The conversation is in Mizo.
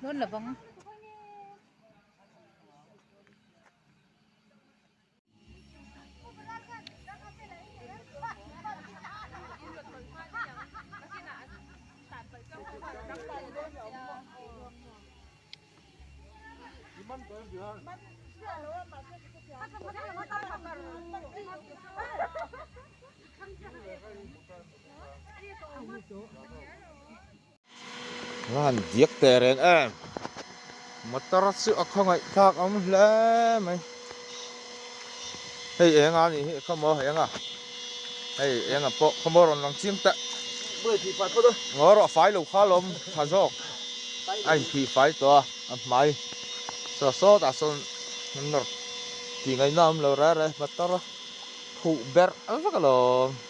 Dawn lo vang. A han diak teh reng em motor chu a khawngaih thlak awm hle mai hei eng a nih hi khawmaw eng a hei eng a pawh khawmaw rawn lang chiang teh ngaw rawh fai lo kha lawm tha zawk a inphih fai tawh a a hmai saw sawtah sawn an nawr tih ngaihna a awm lo reng reng motor a huh berh vek alawm.